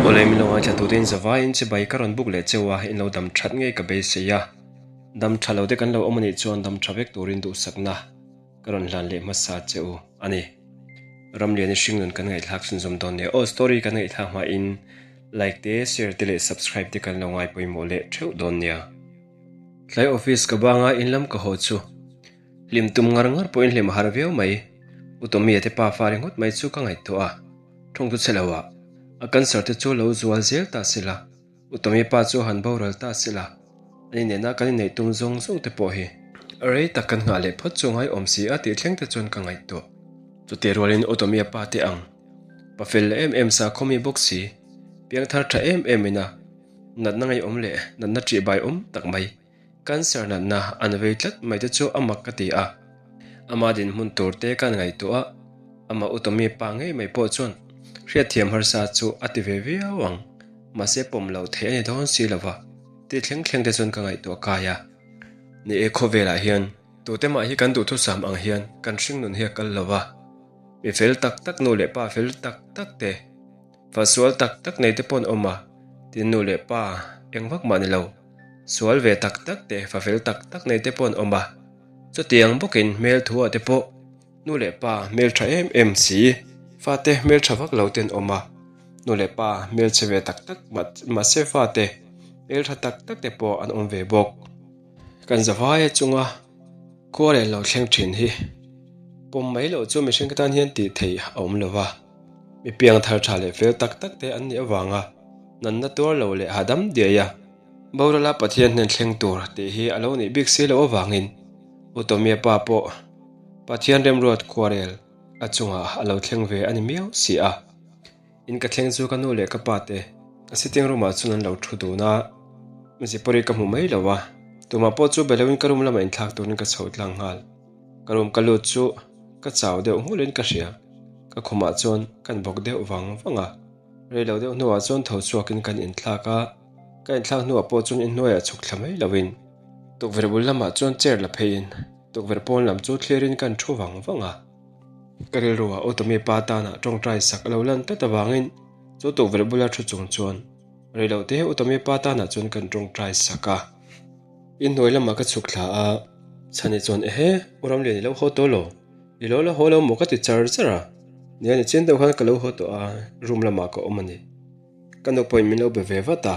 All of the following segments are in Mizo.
Awle min lo ngaithla tute in zavaiin chibai ka rawn buk leh cheu a, in lo dam that ngei ka beisei a. Dam tha lo te kan lo awm anih chuan dam tha vek turin duhsakna ka rawn hlan leh hmasa che u a ni. Ramliani hringnun kan ngaihthlak chhunzawm dawn nia aw story kan ngaihthlak hmain like te share te leh subscribe te kan lo ngai pawimawh leh theuh dawn nia. Tlai office ka banga in lam ka haw chu hlim tum ngar ngar pawhin hlim a har viau mai. U Tommy-a te pa fa ringawt mai chu ka ngaihtuah a, thawngtu che lo ah a cancer te chu lo zual zel ta se la. U Tommy pa chu han boral ta se la, ani nena kan inneih tum zawng zawng te pawh hi rei tak kan nghah leh phawt chu ngai awm si a tih thleng te chuan ka ngaihtuah. Chutih rualin U Tommy-a pa te ang pa fel leh em em sa khawmi bawk si, piangthar tha em em ina natna ngaihawm leh natna ṭihbai awm tak mai Cancer natna an vei tlat mai te chu a mak ka ti a, ama dinhmun tur te kan ngaihtuah a, amah U Tommy pa ngei mai pawh chuan hriatthiam harsa chu a ti ve viau ang, mahse pawm lo theih a ni dawn si lo va, ti thleng thleng te chuan ka ngaihtuah kai a. Ni e, khawvelah hian tute mah hi kan duhthusam ang hian kan hringnun hi a kal lo va, mi fel tak tak nu leh pa fel tak tak te, Fa sual tak tak nei te pawh an awm a, tin nu leh pa eng vak mah ni lo, sual ve tak tak te fa fel tak tak nei te pawh an awm a. Chutiang bawkin hmel thu ah te pawh nu leh pa hmel tha em em si, fa te hmel tha vak lo te an awm a, nu leh pa hmel chhe ve tak tak mahse fa te hmel tha tak tak te pawh an awm ve bawk. Kan zavaia chunga khua leh lo thleng thin hi pawm mai loh chu mihring ka tan hian tih theih a awm lo va. Mi piang thar tha leh fel tak tak te an nih avanga nanna tuar lo leh hahdam diai a, borala Pathian hnen thleng tur tih hi a lo nih bik si loh avangin U Tomia pa pawh Pathian remruat khuarel a chungah a lo thleng ve a ni miau si a. In ka thleng chu ka nu leh ka pa te a sitting room ah chuan an lo thu dun a, zipawri ka hmu mai lo a, tumah pawh chu be loin ka room lamah inthlak turin ka chho tlang nghal. Ka room ka lut chu ka chau deuh nghulhin ka hria. Ka khumah chuan kan bawk deuh vang vang a, rei lo deuh hnuah chuan tho chhuakin kan inthlak a, ka inthlak hnuah pawh chuan inhnuaiah chhuk thla mai loin tukverh bul lamah chuan chair la pheiin tukverh pawn lam chu thlirin kan thu vang vang a. Ka rilruah Otomi pa tana tawngtai sak a lo lan tlat avangin chu tukverh bula thu chung chuan rei lo te Otomi pa tana chuan kan tawngtai sak a. Inhnuai lamah ka chhuk thla a, Chhani chuan ehe, U Ramlian i lo haw tawh lo. I lo la haw lo maw ka ti char char a, nia ni chian deuh khan ka lo haw tawh a, room lamah ka awm a ni. Ka nu pawhin min lo be ve vat a,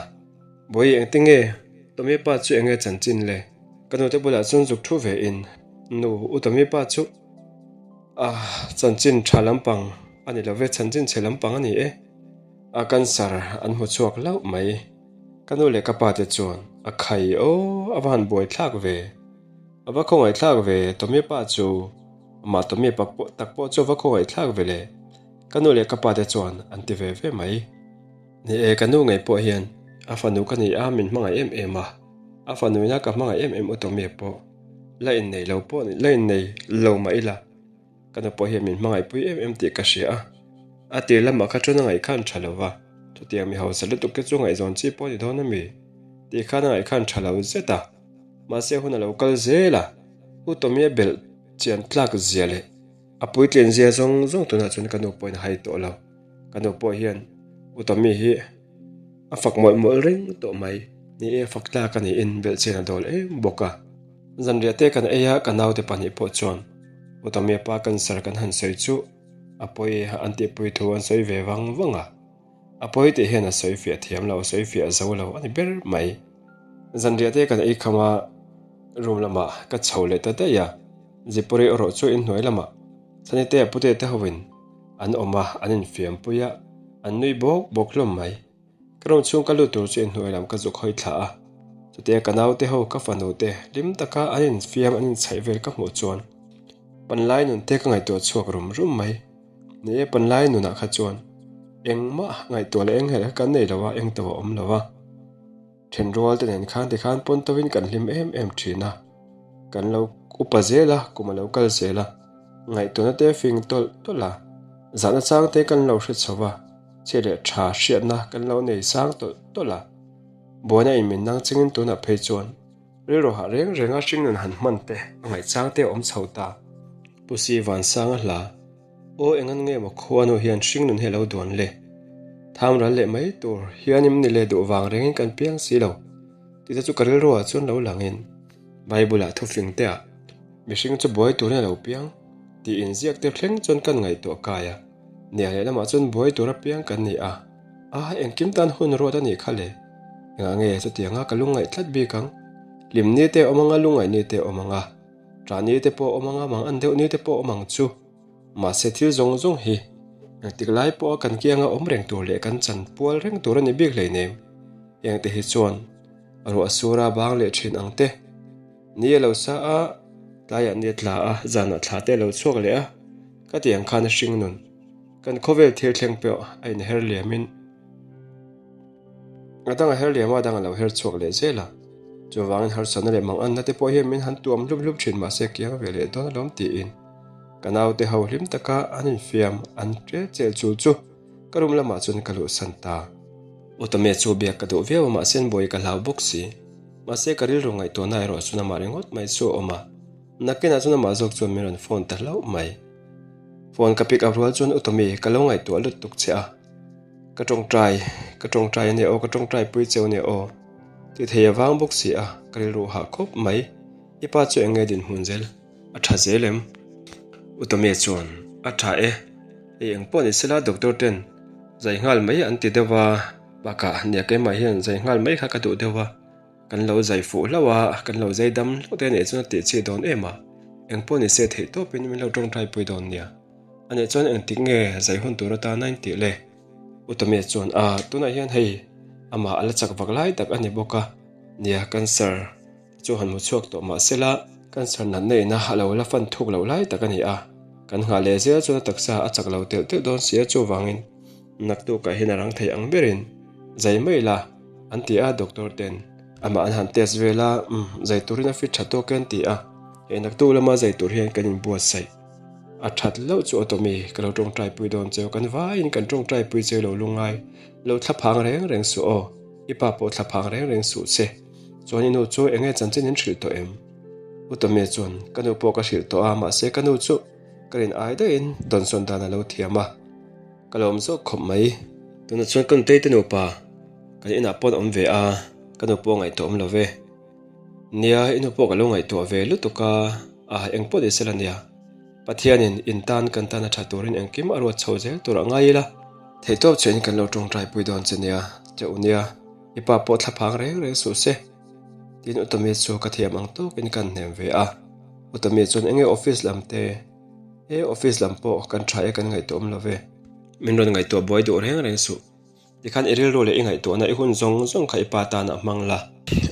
Bawihi engtin nge? Tommy pa chu enge chanchin le? Ka nute bulah chuan zuk thu ve in, Nu, U Tommy pa chu a chanchin tha lampang a ni lo ve, chanchin chhe lampang a ni e. A cancer an hmu chhuak hlauh mai. Ka nu leh ka pa te chuan a khai aw, a va han buai thlak ve. A va khawngaihthlak ve, Tommy pa chu. Amah Tommy pak pawh tak pawh chu a va khawngaihthlak ve le. Ka nu leh ka pa te chuan an ti ve ve mai. Ni e, ka nu ngei pawh hian a fanu ka ni a, min hmangaih em em a. A fanu ina ka hmangaih em em u Tommy pawh la innei lo pawh la innei lo mah ila. Ka nu pawh hian min hmangaihpui em em tih ka hria a, a tir lamah kha chuan a ngaihkhan tha lo va, chutiang mi hausa lutuk te chu ngaihzawn chi pawh a ni dawn a mi? Tih khan a ngaihkhan tha lo zet a. Mahse hun a lo kal zel a, U Tommy-a belh chian tlak zia leh a puitlin zia zawng zawng tunah chuan ka nu pawhin a hai tawh lo. Ka nu pawh hian U Tommy hi a fak mawlh mawlh reng tawh mai. Ni e, fak tlak a niin belh chian a dawl em bawk a. Zanriah te kan ei a, ka naute pahnih pawh chuan U Tommy-a pa cancer kan han sawi chu a pawi an tihpui thu an sawi ve vang vang a. A pawi tih hian a sawi fiah thiam lo, a sawi fiah zo lo a ni ber mai. Zanriah te kan ei kham a, room lamah ka chho leh ta daih a, Zipawri erawh chu inhnuai lamah Sanite a pute te hoin an awm a, an infiam pui a, an nui bawk bawk hlawm mai. Ka room chhung ka lut tur chu inhnuai lam ka zuk hawi thla a, chutia ka naute ho ka fanu te hlim taka an infiam an inchhaih vel ka hmuh chuan panlai nun te ka ngaihtuah chhuak rum rum mai. Ni e, panlai nunah kha chuan engmah ngaihtuah leh enghelh kha kan nei lo a, eng to a awm lo a. Thenrual te nen khan tikhan pawn tovin kan hlim em em thin a, kan lo upa zel a, kum a lo kal zel a, ngaihtuahna te fing tawlh tawlh a, zahna chang te kan lo hre chho va, chhe leh tha hriatna kan lo nei sang tawlh tawlh a. Buaina in min nang chingin tunah phei chuan rilru hah reng renga hringnun han hman te a ngaihchang te a awm chho ta. Pu Si Vansanga hla, Aw engan nge maw khuanu hian hringnun hi a lo duan le? Tham ral leh mai tur hian im ni leh duh vang rengin kan piang si lo tih te chu ka rilruah chuan lo langin Bible-ah thufing te ah mihring chu buai turin a lo piang tih inziak te thleng chuan kan ngaihtuah kai a, nia lehlamah chuan buai tur apiang kan ni a, a engkim tan hun ruat a nih kha le, engah nge chutianga ka lungngaih tlat bik ang? Hlim ni te awm anga lungngaih ni te awm anga, ṭah ni te pawh awm anga mang an deuh ni te pawh awm ang chu. Mahse thil zawng zawng hi engtik lai pawha kan kianga awm reng tur leh kan chan pual reng tur a ni bik hleinem. Hengte hi chuan ruah sura bang leh thin ang te, ni a lo sa a, tlaiah ni a tla a, zanah thla te a lo chhuak leh a, ka ti ang khan a hring nun. Kan khawvel thil thleng pawh a inher liamin a dang a her liam a, a dang a lo her chhuak leh zel a. Chuvangin harsatna leh manganna te pawh hian min han tuam hlup hlup thin mahse kiang ve leh dawn alawm tiin. Ka naute ho hlim taka an infiam an ṭel chel chul chu ka room lamah chuan ka luhsan ta. Utame chu biak ka duh viau a mahse an buai ka hlau bawk si. Mahse ka rilru ngaihtuahna erawh chuan amah ringawt mai chu a awm a, nakinah chuan amah zawk chuan min rawn phone ta hlauh mai. Phone ka pick up rual chuan Utami ka lo ngaihtuah lutuk che a, ka ṭawngṭai ka ṭawngṭai ania aw ka ṭawngṭai pui cheu ania aw ti thei avang bawk si a, ka rilru hah khawp mai. I pa chu eng nge dinhmun zel? A tha zel em? Utame chuan, A tha e, hei eng pawh ni sela doctor ten zai nghal mai an ti deuh a, bakah nia keimah hian zai nghal mai kha ka duh deuh a, kan lo zai fuh hlauh a, kan lo zai dam hlauh te nih chuan a tih chhi dawn em a, eng pawh ni se theih tawpin min lo tawngtai pui dawn nia. A nih chuan engtik nge zai hun tur atana in tih le? Utame chuan, A, tunah hian hei amah a la chak vak lai tak a ni bawk a, nia cancer. Chu han hmu chhuak tawh mah sela, cancer natna ina a lo la fan thuk loh lai tak a ni a. Kan nghah leh zel chuan a taksa a chak lo telh telh dawn si a, chuvangin naktukah hian a rang thei ang berin zai mai la an ti a, doctor ten amah an han test vel a, umm zai turin a fit tha tawk e an ti a, hei naktuk lama zai tur hian kan inbuatsaih a that loh chu a tawmi ka lo tawngtai pui dawn cheu, kan vaiin kan tawngtai pui cheu lo lungai lo thlaphang reng reng suh aw, i pa pawh thlaphang reng reng suh che. Chuan i nu chu eng nge chanchin in hrilh tawh em? U Tommy chuan ka nu pawh ka hrilh tawh a, mahse ka nu chu ka rin ai daihin dawnsawn dan a lo thiam a, ka lawm zawk khawp mai. Tunah chuan ka nutei te nupa kan inah pawh an awm ve a, ka nu pawh ngaihtuah awm lo ve. Nia, i nu pawh ka lo ngaihtuah ve lutuk a, a eng pawh ni sela nia. Pathianin in tan kan tan a tha turin engkim a ruat chho zel tur a ngai ila, theihtawp chuahin kan lo tawngtai pui dawn che nia, che u nia. I pa pawh thlaphang reng reng suh se. Tin Utami chu ka thiam ang tawkin kan hnem ve a. Utami chuan enge office lam te? E office lam pawh kan tha e kan ngaihtuah awm lo ve. Min rawn ngaihtuah buai duh reng reng suh. Tikhan i rilru leh i ngaihtuahna i hun zawng zawng kha i pa tanah hmang la.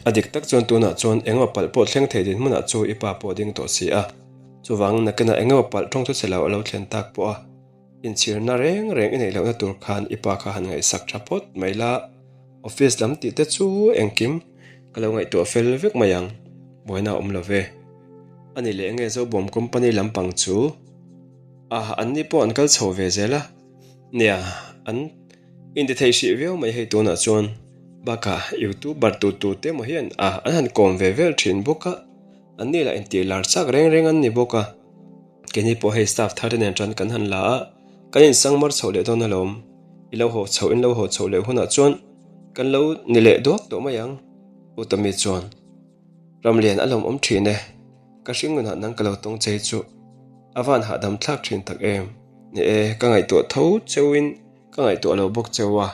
A dik tak chuan tunah chuan engemaw palh pawh thleng thei dinhmunah chu i pa pawh ding tawh si a. Chuvangin nakinah engemaw palh tawng thu che lo a lo thlen tak pawh a. Inchhirna reng reng i neih lohna tur khan i pa kha han ngaihsak tha phawt mai la, office lam tih te chu engkim ka lo ngaihtuah fel vek mai ang, buaina a awm lo ve. A ni leh nge Zobawm company lampang chu a an ni pawh an kal chho ve zel a, nia an intithei hrih viau mai hei tunah chuan bakah youtuber tu tu te emaw hian a an han kawm ve vel thin bawk a, an ni lah intih lar chak reng reng an ni bawk a. Keini pawh hei staff thar te nen tan kan han la a, kan insang mar chhoh leh dawn alawm. I lo haw chhoh in lo haw chhoh leh hunah chuan kan lo ni leh duak tawh mai ang, U Tommy chuan Ramlian a lawmawm thin e, ka hringnunah nang ka lo tawng chei chu a van hahdam thlak thin tak em. Ni e, ka ngaihtuah tho cheuin ka ngaihtuah lo bawk cheu a,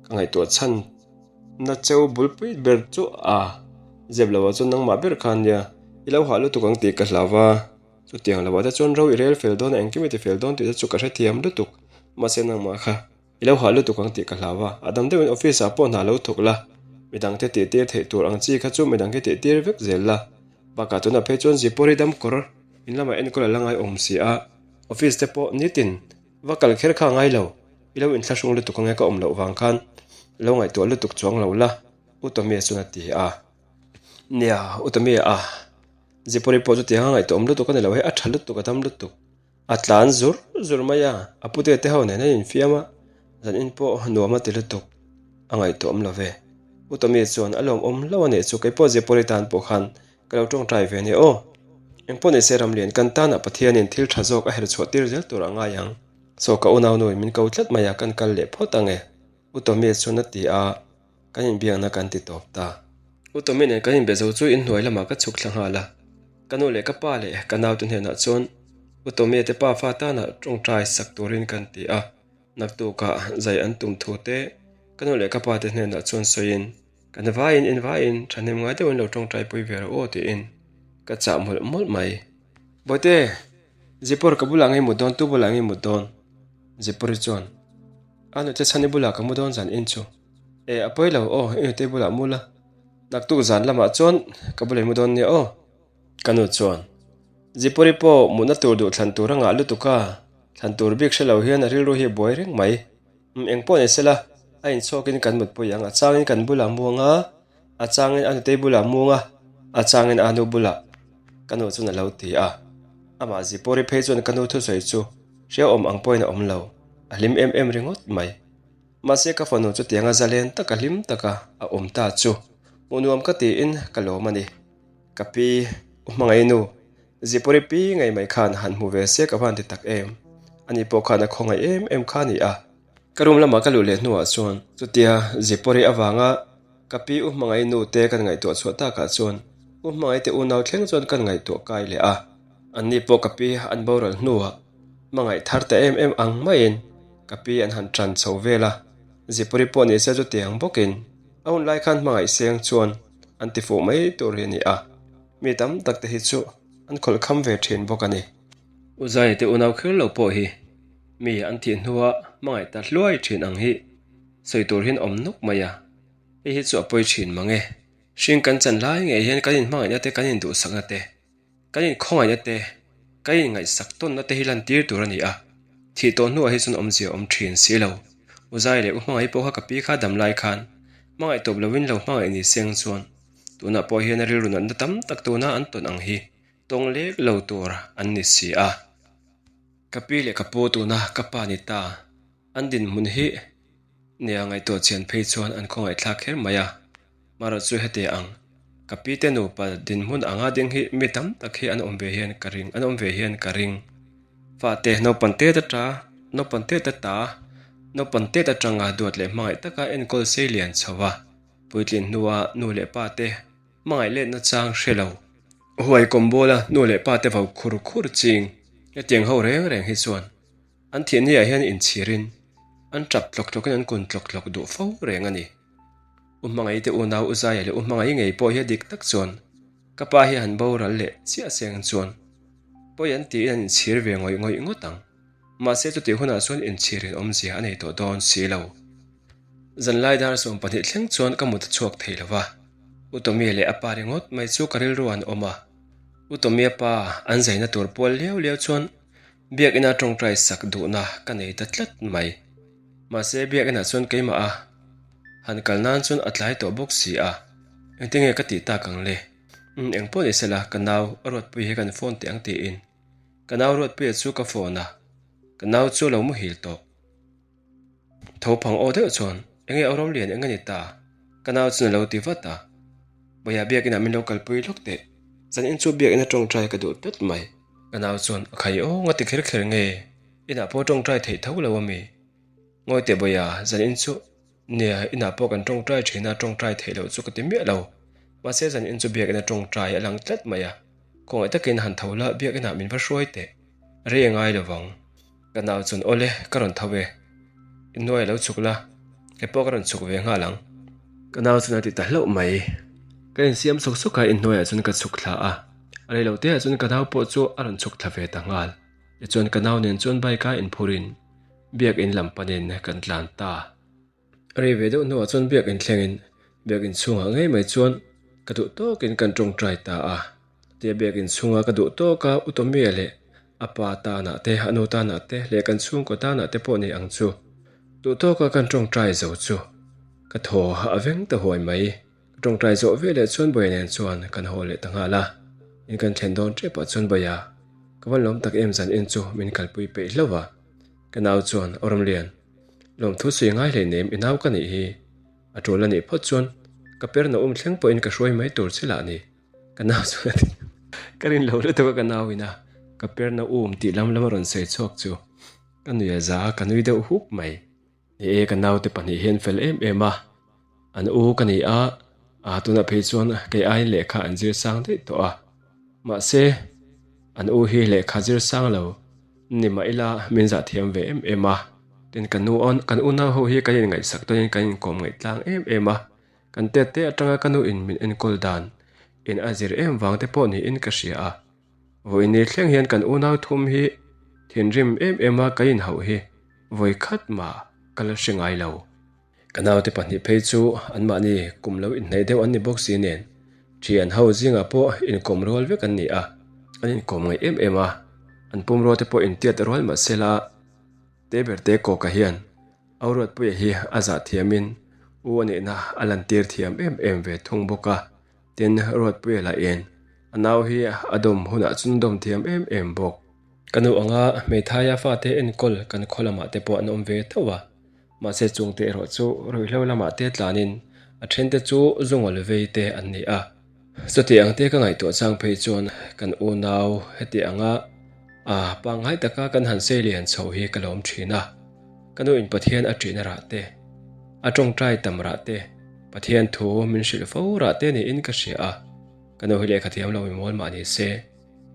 ka ngaihtuah chhan na cheu bulpui ber chu a zep lo ah chuan nangmah ber kha ania, i lo hah lutuk ang tih ka hlau va. Chutiang lo ah te chuan ro i rel fel dawn a, engkim i ti fel dawn tih te chu ka hrethiam lutuk. Mahse nangmah kha i lo hah lutuk ang tih ka hlau a, a dam deuhin office ah pawh hna lo thawk la, midang te tih tir theih tur ang chi kha chu midang khi tih tir vek zel la. Bakah tunah phei chuan Zipawr hi dam kawr in lamah enkawl a la ngai awm si a, office te pawh nitin va kal kher kha a ngai lo, i lo inthlahrung lutuk ange ka awm loh vang khan lo ngaihtuah lutuk chuang lo la, U Tommy chuan a ti a. Nia, U Tommy a. Zipawri pawh chutiang a ngaihtuah awm lutuk a ni lo hei, a tha lutuk, a dam lutuk. A tlan zur zur mai a, a pute te ho nen an infiam a, zan in pawh nuam a ti lutuk, a ngaihtuah awm lo ve. U Tommy chuan a lawmawm hlauh a nih chu, keipawh Zipawri tan pawh khan ka lo tawngtai ve a ni aw. Engpawh ni se Ramlian kan tanah Pathianin thil tha zawk a herchhuah tir zel tur a ngai ang. Saw ka unau nuin min ko tlat mai a, kan kal leh phawt ang e. U Tommy chuan a ti a, kan inbiakna kan ti tawp ta. U Tommy nen kan inbe zo chu inhnuai lamah ka chhuk thla nghal a, ka nu leh ka pa leh ka naute hnenah chuan U Tommy te pa fa tana tawngtai sak turin kan ti a, naktukah zai an tum thu te ka nu leh ka pa te hnenah chuan sawiin kan vaiin in vaiin thahnem ngai deuhin lo tawngtai pui ve rawh aw tiin ka chah mawlh mawlh mai. Bawihte, Zipawr ka bulah ngei mut dawn tu bulah ngei mut dawn? Zipawri chuan A nute chhan i bulah ka mu dawn zan in chu. E, a pawi lo aw, i nute bulah mu la. Naktuk zan lamah chuan ka bulah i mu dawn nia aw. Ka nu chuan, Zipawri pawh mutna tur duh thlan tur a ngah lutuk a, thlan tur bik hre lo hian a rilru hi a buai reng mai. Umm eng pawh ni sela, a inchhawkin kan mutpui ang, a changin kan bulah mu ang a, a changin a nutei bulah mu ang a, a changin a nu bulah. Ka nu chuan a lo ti a. Amah Zipawri phei chuan ka nu thusawi chu hriauawm ang pawhin a awm lo. A hlim em em ringawt mai. Mahse ka fanu chutianga zalen taka hlim taka a awm ta chu hmuh nuam ka tiin ka lawm a ni. Ka pi, u hmangaih nu, Zipawri pi ngei mai khan han hmu ve se ka van ti tak em. Ani pawh khan a khawngaih em em kha a ni a. Ka room lama ka luh leh hnuah chuan chutia Zipawri avanga ka pi u hmangaih nu te kan ngaihtuah chhuah takah chuan u hmangaih te unau thleng chuan kan ngaihtuah kai leh a. Anni pawh ka pi an boral hnuah hmangaih thar ta em em ang maiin ka pi an han tan chho vel a, Zipawri pawh ni se chutiang bawkin a hun lai khan hmangaih seng chuan an ti fuh mai tur hi a ni a, mi tam tak te hi chu an khawlh kham ve thin bawk a ni. U Zai te unau kher lo pawh hi mi an thih hnua hmangaih ta hluai thin ang hi sawi tur hian awm nuk mai a, hei hi chu a pawi thin mang e. Hring kan chan lai ngei hian kan inhmangaihna te kan induhsakna te Kan inkhawngaihna te, kan inngaihsak tawnna te hi lantir tur a ni a, thih tawh hnuah hi chuan awmzia awm thin si lo. U Zai leh U Hmangaih pawh kha ka pi kha dam lai khan hmangaih tawp loin lo hmangaih ni seng chuan tunah pawh hian a rilru natna tam tak tuna an tawn ang hi tawng lek lo tur an ni si a. Ka pi leh ka pu tuna ka pa ni ta an dinhmun hi nia ngaihtuah chian phei chuan an khawngaihthlak kher mai a. Marawh chu heti ang, ka pi te nupa dinhmun anga ding hi mi tam tak hi an awm ve hian ka ring, an awm ve hian ka ring. Fate naupan tet ata, naupan tet ata, naupan tet atanga duat leh hmangaih taka enkawl sei lian chho a, puitlin hnua nu leh pa te hmangaih letna chang hre lo. Huai kawmbawla nu leh pa te vau khur khur ching, hetiang ho reng reng hi chuan an thihni ah hian inchhirin an tap tlawk tlawkin an kun tlawk tlawk duh fo reng a ni. U Hmangaih te unau U Zaia leh U Hmangaih ngei pawh hi a dik tak chuan ka pa hi han boral leh chiah seng chuan pawi an tiin an inchhir ve ngawih ngawih ngawt ang. Mahse chutih hunah chuan inchhirin awmzia a nei tawh dawn si lo. Zanlai dar 12 thleng chuan ka mut a chhuak thei lo va, U Tommy leh a pa ringawt mai chu ka rilru an awm a. U Tommy a pa an zaina tur pual liau liau chuan Biakina tawngtai sak duhna ka nei ta tlat mai. Mahse Biakinah chuan keimah a han kal nan chuan a tlai tawh bawk si a, engtinge ka tih tak ang le? Umm eng pawh ni sela ka nau a Ruatpui hi kan phone teh ang tiin ka nau Ruatpuia chu ka phone a, ka nau chu a lo muhil tawh. Tho phang aw deuh chuan enge aw Romlian eng a ni ta? Ka nau chuan a lo ti vat a, Bawiha Biakinah min lo kalpui lawk teh, zanin chu Biakina tawngtai ka duh tlat mai. Ka nau chuan a khai aw nga ti kher kher nge inah pawh tawngtai theih tho lo ami? Ngawi teh Bawiha, zanin chu nia inah pawh kan tawngtai thin a, tawngtai theih loh chu ka ti miah lo. Mahse zanin chu Biakina tawngtai a lang tlat mai a, khawngaih takin han tho la Biakinah min va hruai teh, rei a ngai lovang. Ka nau chuan awle ka rawn tho e, innuai a lo chhuk la, kei pawh ka rawn chhuk ve nghal ang. Ka nau chuan a ti ta hlauh mai. Ka insiam sawk sawk a, inhnuaiah chuan ka chhuk thla a, a rei lo teah chuan ka nau pawh chu a rawn chhuk thla ve ta nghal. Tichuan ka nau nen chuan bike a inphurin biakin lam panin kan tlan ta. A rei ve deuh hnuah chuan biakin thlengin biakin chhungah ngei mai chuan ka duh tawkin kan tawngtai ta a. Tia biakin chhunga ka duh tawka U Tommy-a leh a pa tanah te, a nu tanah te leh kan chhungkaw tanah te pawh ni ang chu. Duh tawka kan tawngtai zo chu ka thaw a veng ta huai mai. Ka tawngtai zawh ve leh chuan Bawia nen chuan kan haw leh ta nghal a. In kan thlen dawn tepah chuan Bawia, ka van lawm tak em zan in chu min kalpui peih hlauh a. Ka nau chuan aw Ramlian, lawmthu sawi ngai hlei nem i nau ka nih hi. A tul a nih phawt chuan ka per na um thleng pawhin ka hruai mai tur che lah ni. Ka nau chuan a ti. Ka rin lo lutuk a ka nau ina ka per na um tih lam lam a rawn sawi chhuak chu ka nui a za a, ka nui deuh hup mai. Ni e, ka naute pahnih hian fel em em a, an u ka ni a, aa tunah phei chuan kei aiin lehkha an zir sang daih tawh a. Mahse, an u hi lehkha zir sang lo ni mah ila min zah thiam ve em em a. Tin, kan nu kan unau ho hi kan inngaihsak dawnin kan inkawm ngaih tlang em em a. Kan tet te atanga ka nu in min enkawl dan in a zir em vang te pawh niin ka hria a. Vawiin ni thleng hian kan unau thum hi thinrim em em a kan inhauh hi vawi khat mah ka la hre ngai lo. Ka naute pahnih phei chu anmahni kum lo inhnaih deuh an ni bawk si nen thian ho zingah pawh inkawm rual vek an ni a, an inkawm ngaih em em a, an pumrua te pawh intiat rual mah sela te ber te kawka hian Auruatpuia hi a zah thiamin u a nihna a lantir thiam em em ve thung bawk a. Tin, Ruatpuia lah in a nau hi a dawm hunah chuan a dawm thiam em em bawk. Ka nu anga hmeithaia fate enkawl kan khaw lamah te pawh an awm ve tho a, mahse chungte erawh chu ruihhlo lamah te tlanin a thente chu zungawl vei te an ni a. Chuti ang te ka ngaihtuah chang phei chuan kan unau heti anga a pangngai taka kan han sei lian chho hi ka lawm thin a. Ka nu in Pathian a ṭihna rah te, a ṭawngṭai tam rah te, Pathian thu min hrilh fo rah te niin ka hria a, ka nu hi lehkha thiam lo mi mawl mah ni se,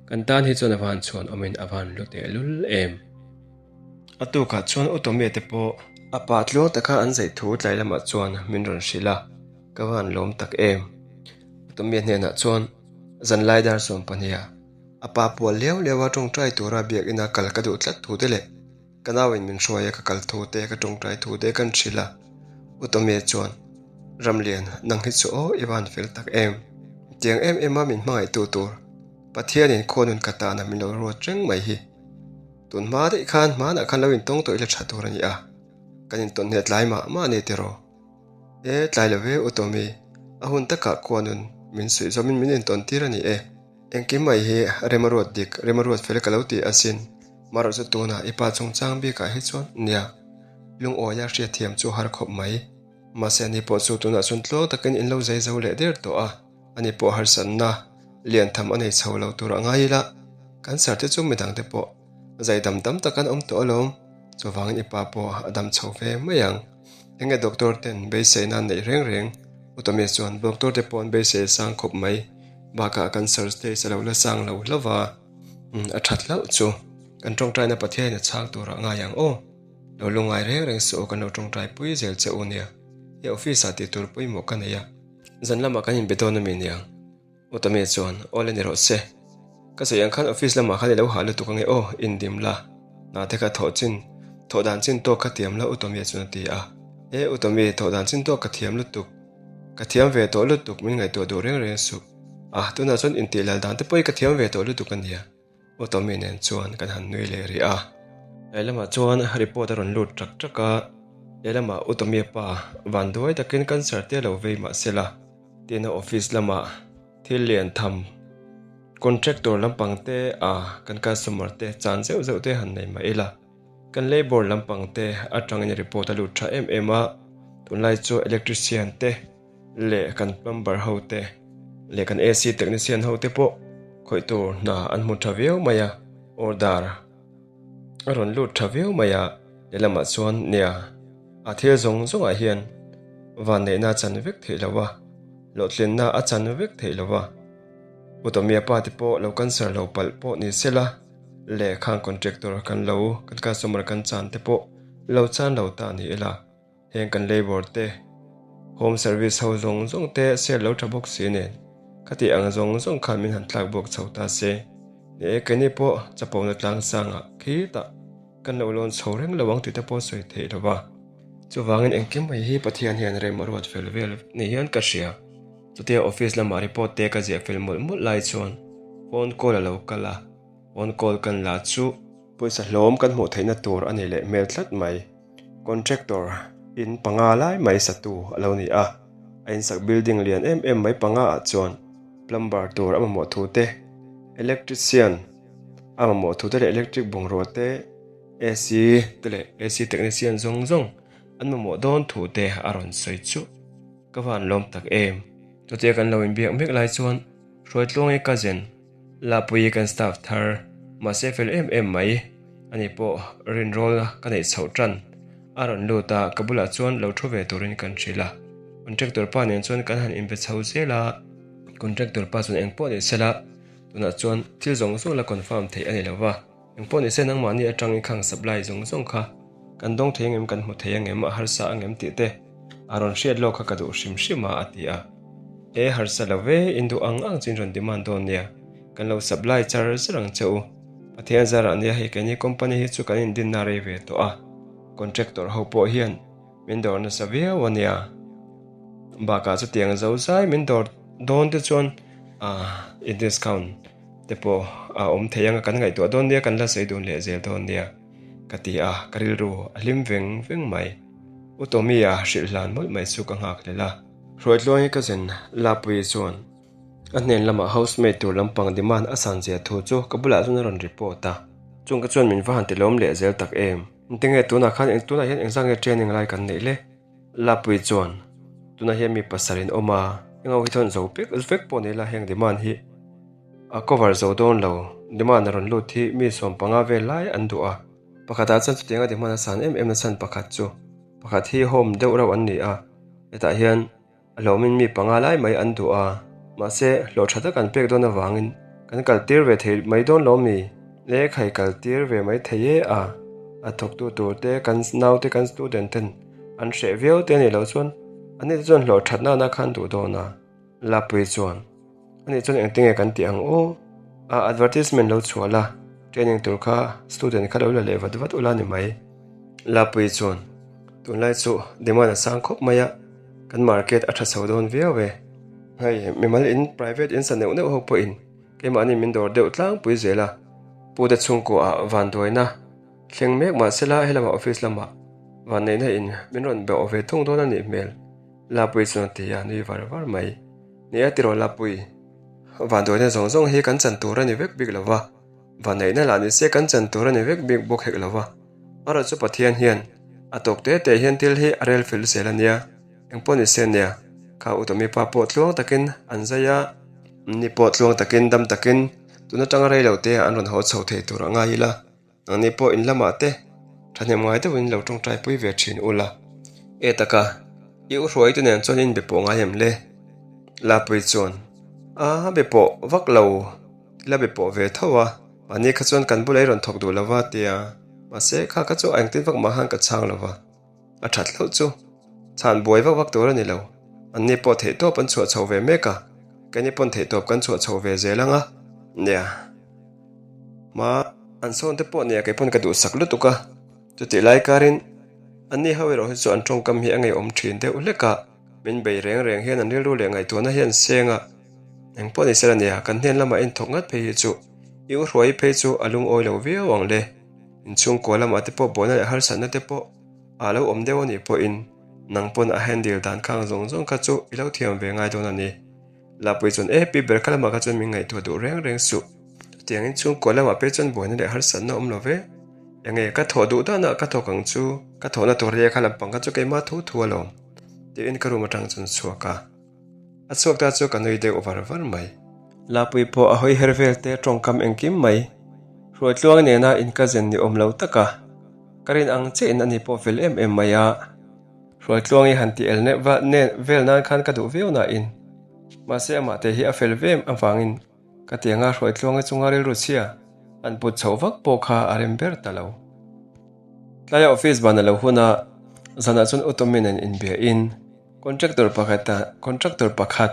kan tan hi chuan a van chhuan awmin a van hlu teh lul em. A tukah chuan U Tomia te pawh a pa tluang taka an zaih thu tlai lamah chuan min rawn hrilh a, ka van lawm tak em. U Tomia hnenah chuan zanlai dar 12 a a pa pual liau liau a ṭawngṭai tura biakina kal ka duh tlat thu te leh Ka nauin min hruai a, ka kal thu te, ka tawngtai thu te kan hrilh a. U Tomie chuan, Ramlian, nang hi chu aw i van fel tak em? Tiang em em a min hmangaihtu tur Pathianin khuanun ka tana min lo ruat reng mai hi. Tun hma daih khan hmanah khan lo intawng tawh ila tha tur a ni a, kan intawn hne tlai mah mah a ni tiraw? E, tlai lo ve U Tomie, a hun takah khuanun min suih zawmin min intawn tir a ni e. Engkim mai hi rem a ruat dik, rem a ruat fel ka lo ti asin. Marawh chu tunah i pa chungchang bikah hi chuan nia, lungawia hriatthiam chu har khawp mai. Mahse ani pawh chu tunah chuan tluang takin in lo zai zo leh der tawh a, ani pawh harsatna lian tham a nei chho lo tur a ngai ila, cancer te chu midang te pawh zai dam tam tak an awm tawh alawm, chuvangin i pa pawh a dam chho ve mai ang. Enge doctor ten beiseina an neih reng reng? Utami chuan doctor te pawh an beisei a sang khawp mai, bakah cancer stage a lo la sang lo hlauh va. Umm a that hlauh chu kan tawngtaina Pathianin a chhang turah ngai ang aw. Lo lungngai reng reng suh aw kan lo tawngtai pui zel che u nia. He office ah tih tur pawimawh ka nei a, zan lamah kan inbe dawn ami niang? Utami chuan aw le ni rawh se. Ka sawi ang khan office lamah khan i lo hah lutuk ange aw, indim la. Hna te kha thawh chin, thawh dan chin tawk kha tiam la Utami chuan a ti a. E Utami, thawh dan chin tawk ka thiam lutuk. Ka thiam ve tawh lutuk min ngaihtuah duh reng reng suh. A, tunah chuan intih lal dan te pawh hi ka thiam ve tawh lutuk a nia. U Tommy nen chuan kan han nui leh rih a. Lehlamah chuan report a rawn lut ṭak ṭak a, lehlamah U Tommy-a pa vanduai takin cancer te a lo vei mah se la, tina office lamah thil lian tham contractor lampang te a kan customer te chan zeuh zeuh te han nei mah ila. Kan labour lampang te atangin report a lut tha em em a, tunlai chu electrician te leh kan plumber ho te leh kan AC technician ho te pawh khawih tur hna an hmu tha viau mai a, order a rawn lut tha viau mai a, lehlamah chuan nia a thil zawng zawngah hian vanneihna a chan vek theih lo a, hlawhtlinna a chan vek theih lo a, Pu Tomia pa te pawh lo cancer lo palh pawh ni sela. Leh khang contractor kan lo kan customer kan chan te pawh lo chan lo ta ni ila, heng kan labour te home service ho zawng zawng te sale lo tha bawk si nen khati ang zawng zawng khan min han tlak bawk chho ta se, ni e keini pawh chapona tlang sangah khitah kan lo lawn chho reng lo ang tih te pawh sawi theih lo va. Chuvangin engkim mai hi Pathian hian rem a ruat fel vel ni hian ka hria. Chutia office lamah report te ka ziah fel mawlh mawlh lai chuan phone call a lo kal a, phone call kan la chu pawisa hlawm kan hmuh theihna tur a ni leh hmel tlat mai. Contractor in panga lai mai satu a lo ni a, a insak building lian em em mai panga ah chuan plumber tur a mamawh thu te, electrician a mamawh thu te leh electric bungrua te, AC te leh AC technician zawng zawng an mamawh dawn thu te a rawn sawi chu. Ka van lawm tak em? Chutia kan lo inbiak mek lai chuan Hruaitluangi cousin Lapuii kan staff thar mahse fel em em mai ani pawh rinrawl ka neih chhoh tan. A rawn lut a, ka bulah chuan lo thu ve turin kan hrilh a. Contractor pa nen chuan kan han inbe chho zel a. Contractor pa chuan engpawh ni sela, tunah chuan thil zawng zawng la confirm theih a ni lo va. Engpawh ni se nangmahni atangin khang supply zawng zawng kha kan dawng thei angem, kan hmu thei angem, a harsa angem tih te a rawn hriat lawk kha ka duh hrim hrim a, a ti a. E harsa lo ve, in duh ang ang chu in rawn demand dawn nia, kan lo supply char char ang che u. Pathian zarah nia hei keini company hi chu kan indinna rei ve tawh a, contractor ho pawh hian min dawr nasa viau a nia. Bakah chutiang zo zai min dawr dawn te chuan ah i discount te pawh a awm thei ang a, kan ngaihtuah dawn nia, kan la sawi dun leh zel dawn nia ka ti a, ka rilru a hlim veng veng mai. U Tommy-a hrilh hlan mawlh mai chu ka nghak hlel a. Hruaitluang hi ka zen Lapuii chuan a hnen lamah housemaid tur lampang demand a san zia thu chu ka bulah chuan a rawn report a, chung ka chuan min va han tilawm leh zel tak em. Engtinge tunah khan tunah hian engzah nge training lai kan neih le? Lapuii chuan, Tunah hian mi pasal in awm a, eng ho hi chuan zo vek vek pawh ni la heng demand hi a cover zo dawn lo, demand a rawn lut hi mi 15 vel lai an duh a, pakhatah chuan chutianga demand a san em em na chhan pakhat chu pakhat hi home deuh reuh an ni a, hetah hian A hlawmin mi panga lai mai an duh a, mahse hlawh tha tak an pek dawn avangin kan kal tir ve thei mai dawn lo mi? Le khai kal tir ve mai thei e a, a thawktu tur te kan naute kan student ten an hreh viau te a nih loh chuan ani te chuan hlawh that nana khan duh dawn a, Lapui chuan Ani chuan engtinge kan tih ang aw? A advertisement lo chhuah la, training tur kha student kha lo la leh vat vat ula ni mai. Lapui chuan, Tunlai chu demand a sang khawp mai a, kan market a tha chho dawn viau e. Hei, mimal in private in sa neuh neuh ho pawhin keimahni min dawr deuh tlangpui zel a, pute chhungkuaah vanduaina thleng mek mah sela helamah office lamah vanneihna in min rawn be awh ve thung dawn a nih hmel. Lapui chuan a ti a, nui var var mai. Nia tiraw Lapui, vanduaina zawng zawng hi kan chan tur a ni vek bik lo va, vanneihna lah ni se kan chan tur a ni vek bik bawk hek lo va. Erawh chu Pathian hian a tawk te te hian thil hi a rel fel zel a nia, engpawh ni se nia, kha Utomi pa pawh tluang takin an zai a, ni pawh tluang takin dam takin tun atanga rei lo te an rawn haw chho thei tur a ngai ila. Nangni pawh in lamah te thahnem ngai deuhin lo tawngtai pui ve thin ula. E taka, i u hruaitu nen chuan in be pawh ngai em le? Lapui chuan, A be pawh vak lo, la be pawh ve tho a, mahni kha chuan kan bula i rawn thawk duh lo va tia, mahse kha kha chu a engtin vak mah khan ka chhang lo va. A that hlauh chu chhan buai vak vak tur a ni lo. Anni pawh theihtawp an chhuah chho ve mek a, keini pawn theihtawp kan chhuah chho ve zel ang a. Nia, hma an sawn te pawh nia kei pawn ka duhsak lutuk a, chutih lai karin anni ho erawh hi chu an tawngkam hi a ngeiawm thin deuh hlek a, min bei reng reng hian an rilru leh ngaihtuahna hi an seng a. Engpawh ni sela nia, kan hnen lamah inthawk ngat phei hi chu i u hruai phei chu a lungawi lo viau ang le. Inchhungkua lamah te pawh buaina leh harsatna te pawh a lo awm deuh a nih pawhin nang pawn a handle dan khang zawng zawng kha chu i lo thiam ve ngai dawn a ni. Lapui chuan e pi ber kha lamah kha chuan min ngaihtuah duh reng reng suh. Chutiang inchhungkua lamah pei chuan buaina leh harsatna awm lo ve. Enge ka thawh duh danah ka thawk ang chu, ka thawhna tur ria kha lampang kha chu keimah thu thu alawm tiin ka room atang chuan chhuak a. A chhuak ta chu ka nui deuh var var mai. Lapui pawh a hawi her vel te tawngkam engkim mai. Hruaitluang nena in ka zen ni awm lo tak a, ka rin ang chiah in ani pawh fel em em mai a. Hruaitluang i han ti el vel nan khan ka duh viau na in. Mahse amah te hi a fel ve em avangin ka ti anga Hruaitluangi chunga rilru chhia an put chhoh vak pawh kha a rem ber ta lo. Tlaia office ban a lo hun a, zanah chuan U Tommy nen inbia in. Contractor pakhat a contractor pakhat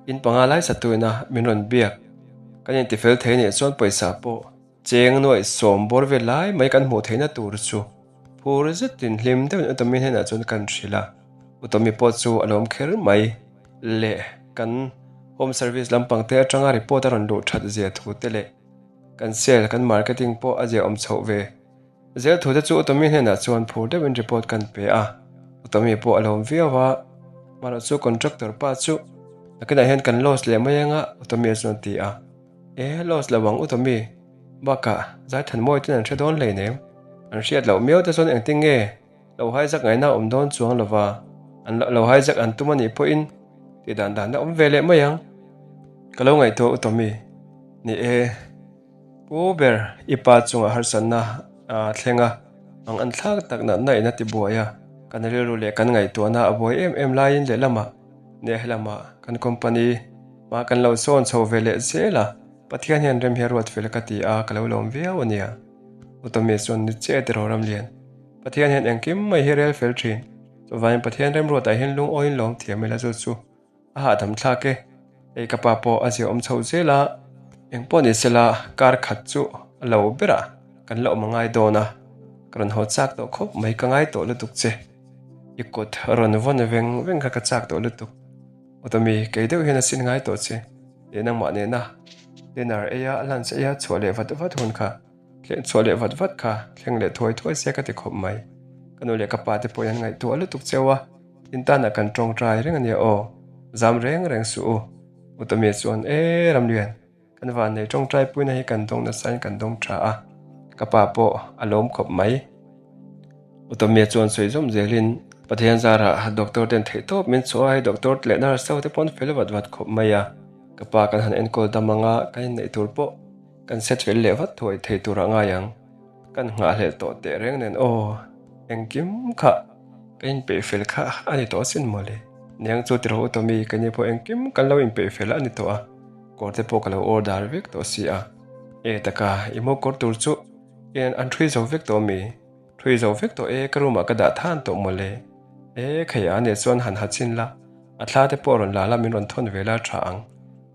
in panga lai satu ina min rawn biak. Kan intifel thei nih chuan pawisa pawh cheng nuaih sawm bawr vel lai mai kan hmuh theihna tur chu phur zetin hlim deuhin Utomi hnenah chuan kan hrilh a. Utomi pawh chu a lawm kher mai leh kan home service lampang te atanga report a rawn luh that zia thu te leh kan sale kan marketing pawh a ziaawm chhoh ve. Zel thute chu Utomi hnenah chuan phur deuhin report kan pe a, Utomi pawh a lawm viau a, mahrawh chu contractor pa chu nakinah hian kan loss leh mai anga Utomi chuan a ti a, E loss lo ang Utomi, bakah Zaithanmawi ten an hre dawn hleinem, an hriat loh miau te chuan engtin nge lo hijack ngaihna a awm dawn chuang lova, an lo hijack an tum a nih pawhin tih dan dan a awm ve leh mai ang, ka lo ngaihtuah Utomi, ni e. Pu ber, i pa chungah harsatna a thleng a, Ang an thlak tak natna in a ti buai a, kan rilru leh kan ngaihtuahna a buai em em laiin lehlamah nia helamah kan company hma kan lo sawn chho ve leh zel a, Pathian hian rem hi a ruat fel ka ti a, ka lo lawm viau a nia. Utomi chuan ni che tiraw Ramlian. Pathian hian engkim mai hi rel fel thin. Chuvangin Pathian remruatah hian lungawiin lawm thiam ila chu chu a hahdam thlak e. Hei ka pa pawh a ziaawm chho zel a, engpawh ni sela kar khat chu a lo berah kan la awm a ngai dawn a, ka rawn haw chak tawh khawp mai ka ngai tawh lutuk che. I kut rawn vawn veng veng kha ka chak tawh lutuk. Awtawmi kei deuh hian a sin ngai tawh che. Leh nangmah nena dinner eia lunch eia chhuah leh vat vat hun kha. Thleng chhuah leh vat vat kha thleng leh thuai thuai se ka ti khawp mai. Ka nu leh ka pa te pawhin an ngaihtuah lutuk cheu a, in tanah kan tawngtai reng a nia aw. Zam reng reng suh u. Utami chuan, E Ramlian, kan vannei tawngtai puina hi kan dawng nasain kan dawng tha a, ka pa pawh a lawm khawp mai. Utami chuan sawi zawm zelin, Pathian zarah doctor ten theihtawp min chhuah a, hei doctor leh nurse ho te pawh an fel vat vat khawp mai a, ka pa kan han enkawl dam anga kan inneih tur pawh Kan set fel leh vat thuai thei turah ngai ang. Kan nghahhlelh tawh teh reng nen aw, engkim kha ka inpeih fel kha a ni tawh asin mawle. Niang chu tiraw u Tommy, keini pawh engkim kan lo inpeih fel a ni tawh a, kawr te pawh ka lo order vek tawh si a. E taka, i mo kawr tur chu en an ṭhui zo vek tawh mi? Ṭhui zo vek tawh e, ka room ah ka dah than tawh mawle. E khei a nih chuan han ha chin la, a thla te pawh rawn la la min rawn thawn ve la ṭha ang.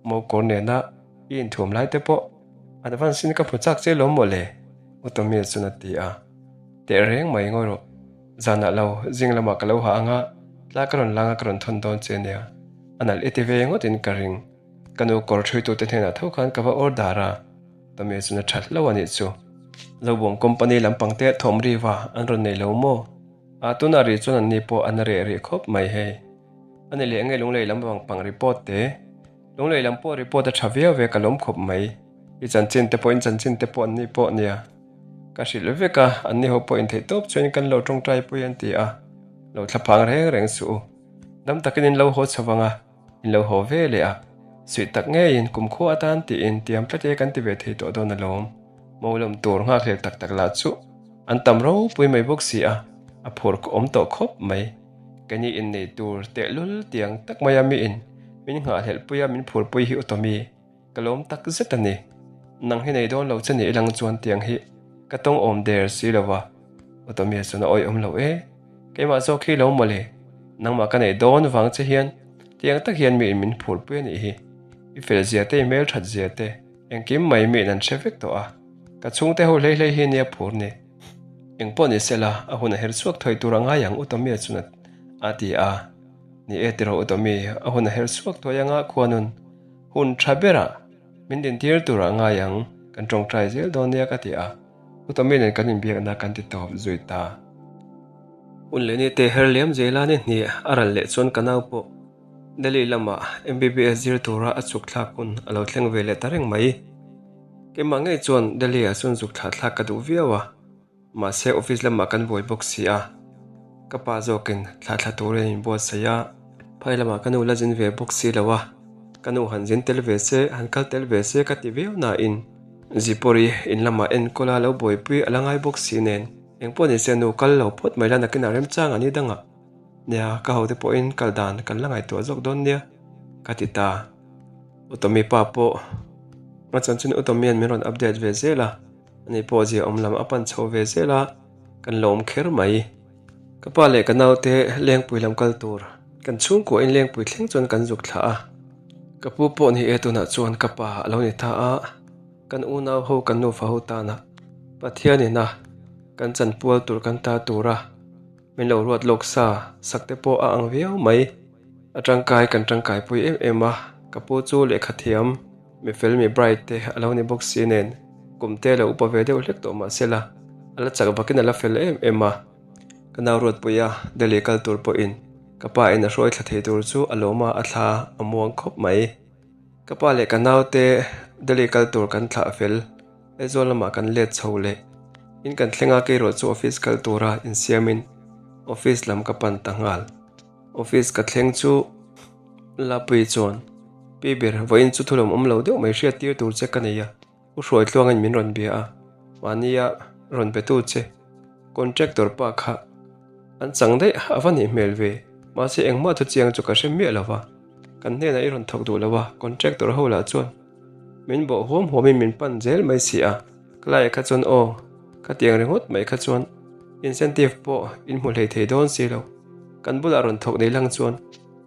Mo kawr nena I inthuam lai te pawh advance in ka hmu chak che lawm mawle, Utomia chuan a ti a. Teh reng mai ngawi rawh, zanah lo zing lamah ka lo ha anga tla ka rawn langa ka rawn thawn dawn che nia, a nalh i ti ve ngawt in ka ring. Ka nu kawr ṭhuitute hnenah tho khan ka va order a, Utomia chuan a ṭha hlauh a nih chu. Zobawm company lampang te thawm riva an rawn nei lo maw? A tunah rih chuan anni pawh an reh rih khawp mai hei. A ni leh nge lunglei lam pang report te? Lunglei lam pawh report a tha viau ve ka lawm khawp mai. I chanchin te pawh in chanchin te pawh an ni pawh nia. Ka hrilh vek a, an ni ho pawh in theih tawp chuan kan lo tawngtai pui an ti a. Lo thla phang reng reng suh u. Dam takin in lo haw chho vang a, in lo haw ve leh a. Suih tak ngeiin kumkhua atan tiin tiam tlat e kan ti ve thei tawh dawn alawm. Mo lawm tur nghakhlel tak tak lah chu an tam ropui mai bawk si a, a phur awm tawh khawp mai. Keini innei tur tehlul tiang tak maia miin min nghahhlelh pui a min phurpui hi Utomi ka lawm tak zet a ni. Nang hi nei dawn lo che ni ilang chuan tiang hi ka tawng awm der si lo va. Utomi chuan a awih awm lo e. Keimah zawk hi lo mawle. Nangmah ka neih dawn vang che hian tiang tak hian miin min phurpui a nih hi. I fel zia te i hmelthat zia te engkim mai miin an hre vek tawh a. Ka chhungte ho hlei hlei hi nia phur ni. Eng pawh ni sela, a hun a her chhuak thawi tur a ngai ang Utomi chuan a ti a. Ni e tiraw Utomi, a hun a her chhuak thawi anga khuanun hun tha berah min dintir tur a ngai ang, kan tawngtai zel dawn nia ka ti a. Utomi nen kan inbiakna kan ti tawp zui ta. Hun leh ni te her liam zela ni hnih a ral leh chuan ka nau pawh Delhi lamah MBBS zir tura a chhuk thlak hun a lo thleng ve leh ta reng mai. Keimah ngei chuan Delhi ah chuan zuk thlah thlak ka duh viau a, mahse office lamah kan buai bawk si a, ka pa zawkin thlah thla turin a inbuatsaih a, phai lamah ka nu la zin ve bawk si lo a, ka nu han zin tel ve se, han kal tel ve se ka ti viau nain Zipawri in lamah enkawl a lo buaipui a la ngai bawk si nen, engpawh nise nu kal lo phawt mai la nakinah remchang a ni dangah. Nia, ka hote pawhin kal dan kan la ngaihtuah zawk dawn nia, ka ti ta. Utomi pa pawh a chanchin Utomian min rawn update ve zel a, ani pawh zia awm lam a pan chho ve zel a, kan lawm kher mai. Ka pa leh ka naute Lengpui lam kal tur kan chhungkua in Lengpui thleng chuan kan zuk thlah a, ka pu pawh ni e tunah chuan ka pa a lo ni ta a, kan unau ho kan nufa ho tana Pathian ina kan chanpual tur kan ta tura Min lo ruat lawk sa sak te pawh a ang viau mai. A tangkai kan tangkai pui em em a, ka pu chu lehkha thiam, mi fel mi bright te a lo ni bawk si nen kum te lo upa ve deuh hlek tawh mahse la, a la chak vakin a la fel em em a. Ka nau ruatpui a, Delhi kal tur pawhin ka pa in a hruai thla thei tur chu a lawm a, a thla a muang khawp mai. Ka pa leh ka naute Delhi kal tur kan thlah fel. Aizawl lamah kan let chho leh in kan thleng a keirawh chu office kal tura insiamin office lam ka pan ta nghal. Office ka thleng chu Lapui chuan Pi ber vawiin chu thulawm awm lo deuh mai hriat tir tur che ka nei a, U Hruaitluangin min rawn bia a, mahnia rawn be tu che. Contractor pa kha an chang daih a va nih hmel ve, mahse engmah thu chiang chu ka hre miah lo va, kan hnenah i rawn thawk duh lo a, contractor ho lah chuan min bawh huam huamin min pan zel mai si a, ka laiah kha chuan aw, khatiang ringawt mai kha chuan incentive pawh in hmu hlei thei dawn si lo, kan bulah rawn thawk nei lang chuan